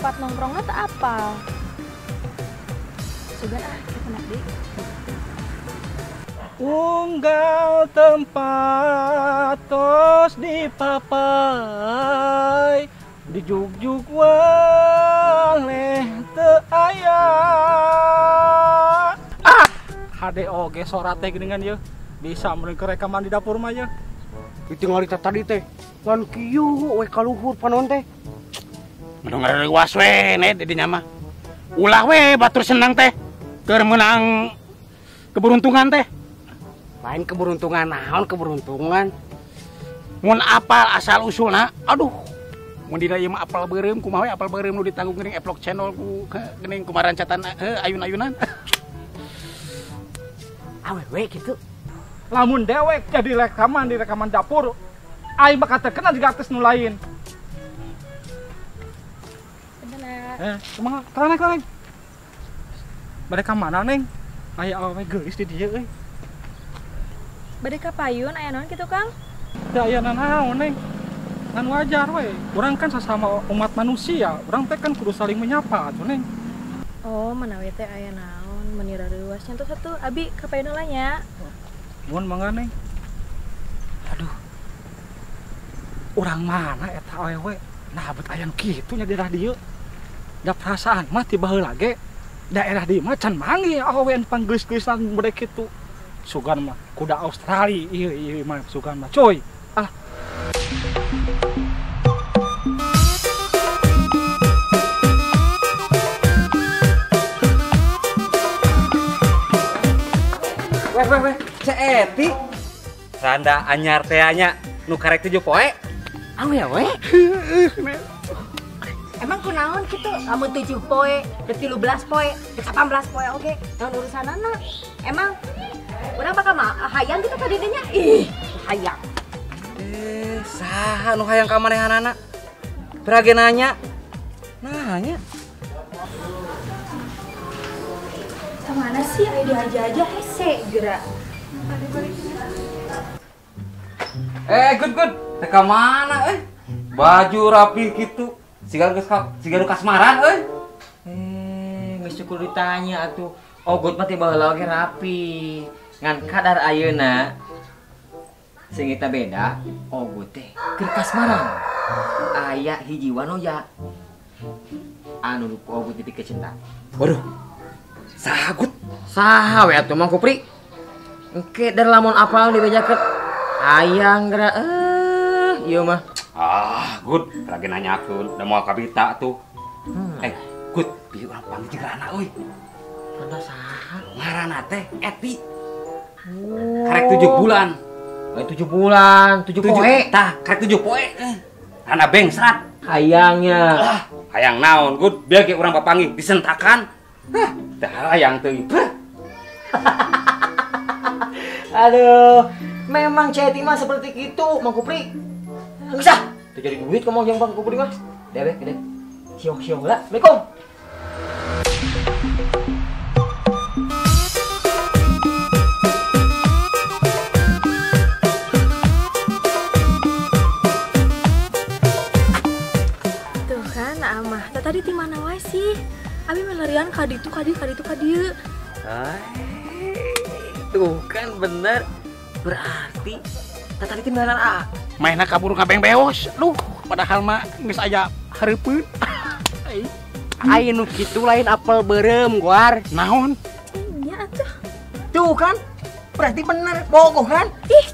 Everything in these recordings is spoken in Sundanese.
Tempat nongkrongnya teu apal. Sugan ah, kita nak deui. Unggal tempat tos dipapai dijugjug waleh teu aya. Ah, hade oge sora teh geuningan ieu. Bisa meureun rekaman di dapur mah ieu. Ditinggali tadi teh ngan kieu we kaluhur panon teh. Mendung ngareuwas we ne di dinya mah. Ulah we batur senang teh keur meunang keberuntungan teh. Lain keberuntungan naon keberuntungan. Mun apal asal usulna, aduh. Mun dina ieu mah apal beureum kumaha we apal beureum nu ditanggung geuning Eplok channel ku geuning kumarancatan ayun-ayunan. Awewe kitu. Lamun dewek jadi rekaman di rekaman dapur, aing bakal terkenal juga artis nu lain. Bener. Kumaha? Kelana. Bade ka mana, Neng? Aya awewe geulis di dieu euy. Bade ka payun aya naon kitu, Kang? Teu aya nanaon, Neng. Ngan wajar we. Urang kan sasama umat manusia, urang teh kan kudu saling menyapa atuh, Neng. Oh, manawi teh aya naon meuni rareuwas nya satu abi ka payun heula nya. Mun mangga, Neng. Aduh. Urang mana eta awewe? Nah, bet aya nu kitu nya daerah dieu. Da perasaan mah ti baheula ge daerah dieu mah can manggih awewe anu panggeus-geusan bedek kitu. Sugan mah kuda Australia ieu ieu mah sugan mah coy. Ah. Weh weh weh, Cek Eti. Randa anyar teh nya nu karek 7 poe. Awewe. Emang kunaon kitu lamun 7 poe, 13 poe, 18 poe oge. Naon urusanana? Emang urang bakal hayang gitu ka didinya? Ih, hayang. Saha nu hayang ka manehanana? Berage nanya. Nah, nya. Kemana sih aya diaja-aja hese geura. Good good. Teh ka mana euy? Baju rapi kitu. Siga geus siga nu kasmaran euy. Geus cukup ditanya atuh. Ogot mah teh baheula oge rapi. Ngan kadar ayeuna sing eta beda, ogot teh keur kasmaran. Aya hiji wanoja anu ku ogot dipikeun cinta. Waduh. Saha gut? Saha we atuh Mang Kupri? Engke dar lamun apal dibejakeun hayang geura ieu mah. Ah, good. Lagi nanyakeun, da moal kabita tuh. Good, bieu urang panggil jeung rana euy. Rana saha? Ngaranna teh Eti. Oh. Karek 7 bulan. Lain 7 bulan, 7 poe. Tah, karek 7 poe. Rana bengsrat. Hayangnya. Ah, hayang naon, good. Bieu ge urang papanggih disentakan. Hah, teh hayang teuing. Aduh, memang Cek Eti mah seperti itu, Mang Kupri. Geus ah, teu jadi duit kamu jeung Mang Kupri mah. Dewek gede. Siong-siong lah. Assalamualaikum. Tuh kan, amah. Tadi di mana wae sih? Abi melarian ka ditu ka dieu ka ditu ka dieu. Tuh kan bener. Berarti tadi teh melar ah. Mainna kabur ka bengbeos. Duh, padahal mah geus aya hareupeun. Ai nu kitu lain apel beureum guar. Naon? Nya atuh. Tuh kan. Berarti bener bogoh kan? Ih,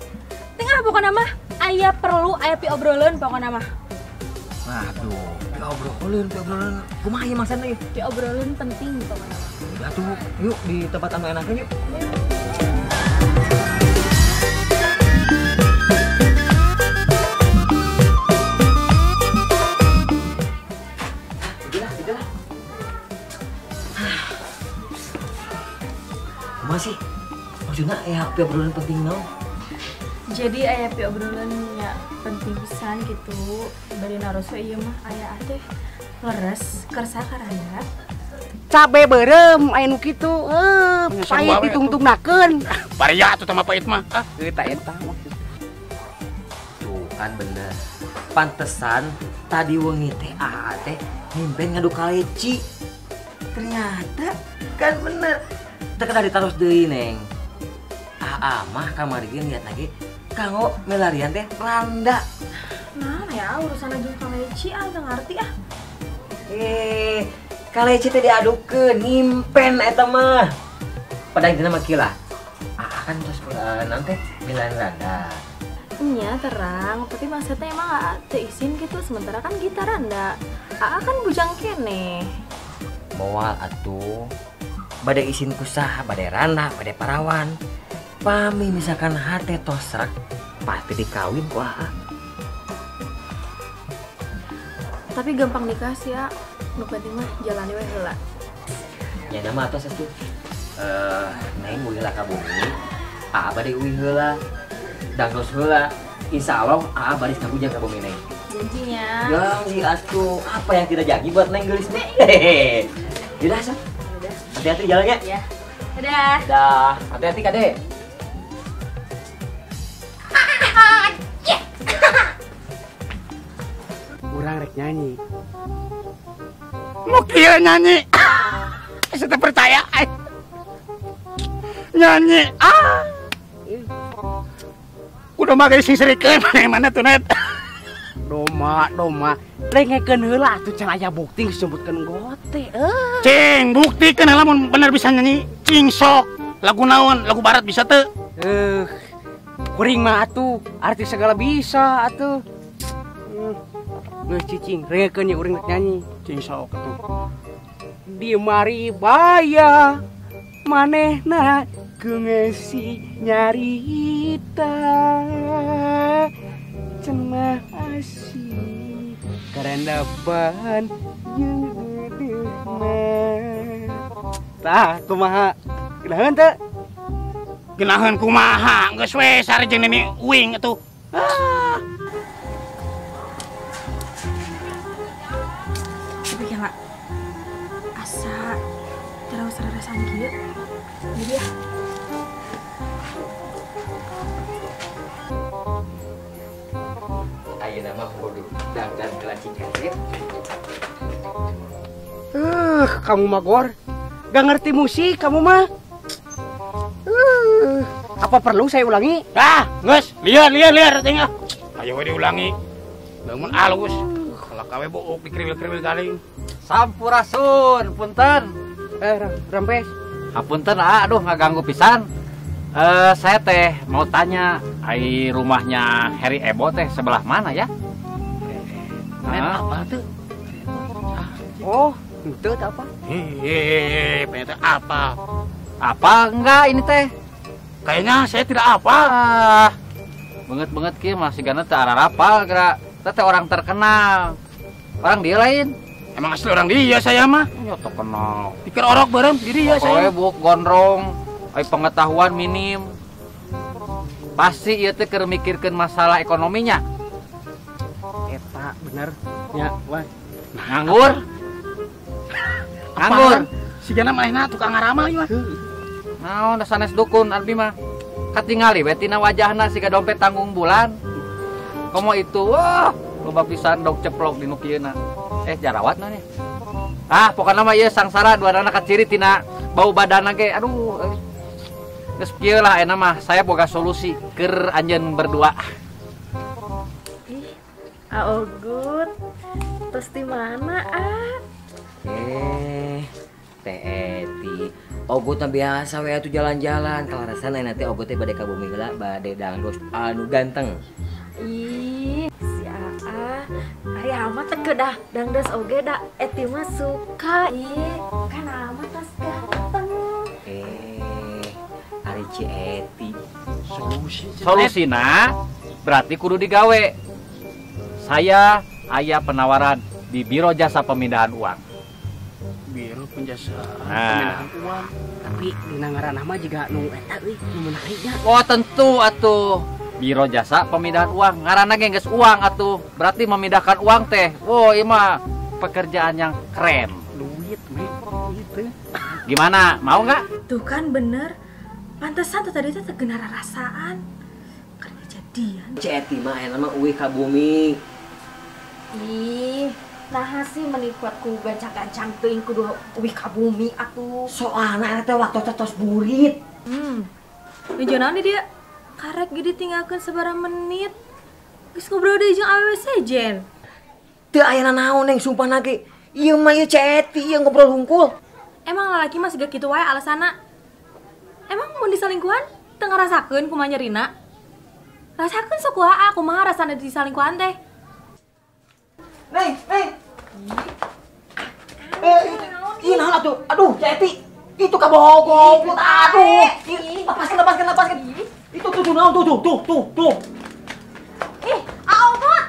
tengah pokona mah aya perlu aya piobroleun pokona mah. Aduh, piobroleun. Kumaha ieu maksudna ieu? Piobroleun penting pokona mah. Udah tuh, yuk di tempat anu enaknya yuk. Masih maksudnya aya piobrolan penting naon? Jadi aya piobrolannya penting pisan gitu. Bari naros we ieu mah aya teh leres kersa karanda. Cabe beureum aya nu kitu, pahit ditungtungnakeun. Baria atuh teh mah pahit mah. Ah, eta eta maksud. Tuh kan bener. Pantesan tadi wengi teh aa teh Ngimpen ngadu kaleci. Ternyata kan bener. Teu kedah ditaros deui, Neng. Aa mah kamari ge niat lagi kanggo melarian teh randa. Nah, ya urusan jeung kaleci ah teu ngarti ah. Kaleci teh diadukeun ngimpen eta mah. Pada intina mah kieu lah. Aa kan tos naon teh milan randa. Nya terang, tapi maksudnya emang aa teu isin gitu sementara kan kita randa. Aa kan bujang keneh. Moal atuh. Bade isin ku saha, bade randa, bade parawan. Pami misalkan hate tosrek pasti dikawin ku aa. Tapi gampang nikah sih ya. Nu penting mah jalani we heula. Nya nama atos atuh. Neng uih heula ka bumi. Aa bade uih heula. Dangdos heula. Insyaallah aa bade kabujang ka bumi Neng. Janjinya. Janji atuh. Apa yang tidak janji buat Neng geulis mah. Hehehe. Yaudah, Sa. Hati-hati jalannya. Ya. Dadah. Dah. Hati-hati Kade. Urang rek nyanyi. Mau kieu nyanyi. Saya teu percaya. Nyanyi. Ah. Kudu mah geus sirikeun mana tuh net. Doma. Lengekeun heula atuh can aya bukti geus nyebutkeun gote. Cing, buktikeun heula mun bener bisa nyanyi. Cing sok. Lagu naon? Lagu barat bisa teu? Kuring mah atuh, artis segala bisa atuh. Geus cicing, rengekeun ye urang rek nyanyi. Cing sok atuh. Di mari baya manehna geungeusi nyarita cenah asih karandapan jeung deudeuhna. Tah kumaha? Geunaheun teu? Geunaheun kumaha? Geus we sare jeung nini uing atuh. Ah. Tapi kira asa terus rarasaan kieu. Jadi ya. Ayeuna mah kudu dangdan kelacik karet. Kamu mah Gor, gak ngerti musik kamu mah. Apa perlu saya ulangi? Ah, geus, liar tengah. Ayo we diulangi. Lamun alus, kalau kawe buuk dikriwil-kriwil galing. Sampurasun, punten. Rampes. Hapunten, aduh ngaganggu pisan. Saya teh mau tanya, ai rumahnya Heri Ebo teh sebelah mana ya? Apa tuh? Oh, itu apa? Hehehe, pengen apa? Apa enggak ini teh? Kayaknya saya tidak apa. Ah, banget-banget ki masih gana teh ararapal gerak. Teh orang terkenal. Orang dia lain. Emang asli orang dia saya mah. Ya terkenal. Pikir orok bareng diri ya saya. Pokoknya buuk gondrong, ai pengetahuan minim. Pasti ieu teh keur mikirkeun masalah ekonominya. Eta bener nya, wah. Nganggur. Nganggur. Sigana manehna tukang ngaramal ieu mah. Naon sanes dukun abdi mah. Katingali we tina wajahna siga dompet tanggung bulan. Komo itu, wah, loba pisan dog ceplok di nu kieuna. Jarawat na nih. Ah, pokokna mah ieu sangsara duanana kaciri tina bau badanna ge. Aduh, geus kieu lah ayeuna mah saya boga solusi keur anjeun berdua. Ih, Aogut. Terus di mana, ah? Teh Eti. Ogut mah biasa we atuh jalan-jalan. Kalarasan ayeuna teh Ogut teh bade ka bumi heula, bade dangdos anu ganteng. Ih, si Aa, ari amat teh kedah dangdos oge da Eti mah suka. Ih, kan amat tas ganteng. Ari Ci Eti. Solusina berarti kudu digawe. Saya aya penawaran di Biro Jasa Pemindahan Uang. Biro Penjasa Pemindahan Uang. Tapi dina ngaranna mah jiga nu eta euy, nu menariknya. Oh, tentu atuh. Biro Jasa Pemindahan Uang, ngaranna ge geus uang atuh. Berarti memindahkan uang teh. Wow, ieu mah pekerjaan yang keren. Duit, me. Duit. Gimana? Mau nggak? Tuh kan bener. Pantesan tuh tadi teh tegenara rasaan. Keur kejadian. Ci Eti mah ayeuna mah uih ka bumi. Ih, Nah sih menikuat ku gancang-gancang teuing kudu uih ka bumi atuh. Soalna eta teh waktu tos burit. Nuju naon di dia? Karek ge ditinggalkeun sabaraha menit. Geus ngobrol deui jeung awewe sejen. Teu aya nanaon Neng, sumpah na ge. Ieu mah ieu Ceti ieu ngobrol hungkul. Emang lalaki mah siga kitu wae alasanna. Emang mun disalingkuhan teu ngarasakeun kumaha nyerina? Rasakeun sok wae kumaha rasana disalingkuhan teh. Neng, Neng. Ih, naon atuh? Aduh, Ceti. Itu kabogoh, aduh. Lepaskan, lepaskan, lepaskan. Itu tuh naon tuh tuh tuh tuh tuh. Ih, Aogut.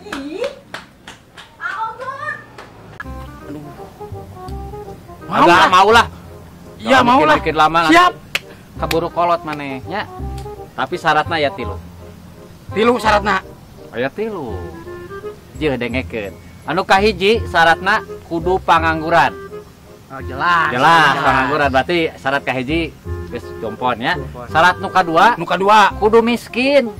Ih. Aogut. Aduh. Mau lah, mau lah. Iya, mau lah. Mikir lama. Siap. Kaburu kolot maneh nya. Tapi syaratna ya tilu. Tilu syaratna. Aya tilu. Jeung dengekeun. Anu kahiji syaratna kudu pangangguran. Oh, jelas. Jelas pangangguran berarti syarat kahiji geus jompon ya. Syarat nu kadua, kudu miskin.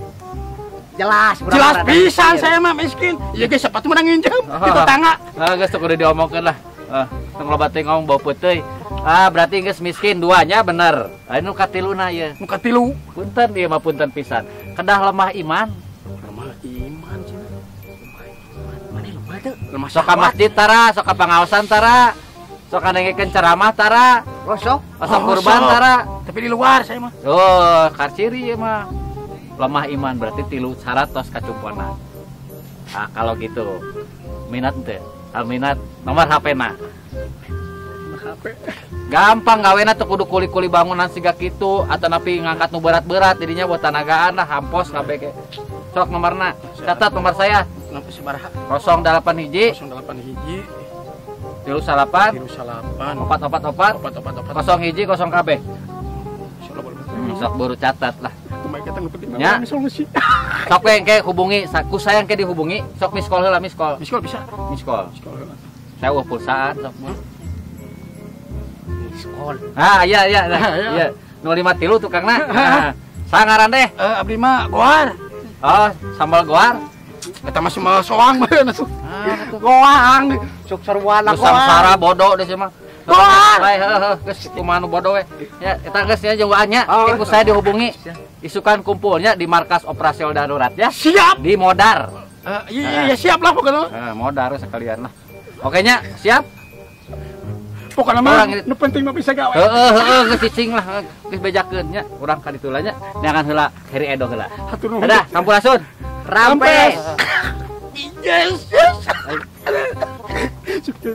Jelas, jelas pisan saya mah miskin. Ieu ge sepatu menang nginjem di tetangga. Heeh, geus teu kudu diomongkeun lah. Heeh, tong loba teh ngomong bau peuteuy. Ah, berarti geus miskin duanya bener. Anu katiluna ieu. Nu katilu. Punten ieu mah punten pisan. Kedah lemah iman. Lemah iman cenah. Lemah iman. Maneh lemah teu? Lemah sok ka masjid tara, sok ka pangaosan tara. Sok ndengekeun ceramah tara. Oh, sok. Sok kurban tara. Tapi di luar saya mah. Oh, karciri ieu mah. Lemah iman berarti tilu syarat tos kacumponan. Ah, kalau gitu minat teu? Al minat nomor HP-na. HP. Gampang gawena teu kudu kuli-kuli bangunan siga kitu atau napi ngangkat nu berat-berat jadinya buat tanagaan lah hampos kabeh ge. Sok nomorna. Catat nomor saya. Sabaraha? 081 081 38 38 444 444 01 0 kabeh. Sok baru catat lah. Ya. Solusi. Sok we engke hubungi, ku saya engke dihubungi, sok miss call heula, miss call. Miss call bisa. Miss call. Saya eueuh pulsaan sok. Miss call. Ah iya iya iya. Nu 53 tukangna. Nah, sangaran deh. Abdi mah goar. Oh, sambal goar. Eta mah sambal soang meureun atuh. Goang sok sarwana goang. Samsara bodoh deh sih mah. Goar. Bae heuh geus kumaha nu bodoh we. Ya eta geus nya jeung nya. Ku saya dihubungi. Isukan kumpulnya di markas operasional darurat ya. Siap. Di Modar. Iya siap lah pokoknya. Modar sekalian lah. Oke nya, siap. Pokoknya mah nu penting mah bisa gawe. Heeh heeh geus cicing lah, geus bejakeun nya. Urang ka ditu lah nya. Neangan heula Heri Edo heula. Hatur nuhun. Dadah, sampurasun. Rampes. Yes yes. Sukses.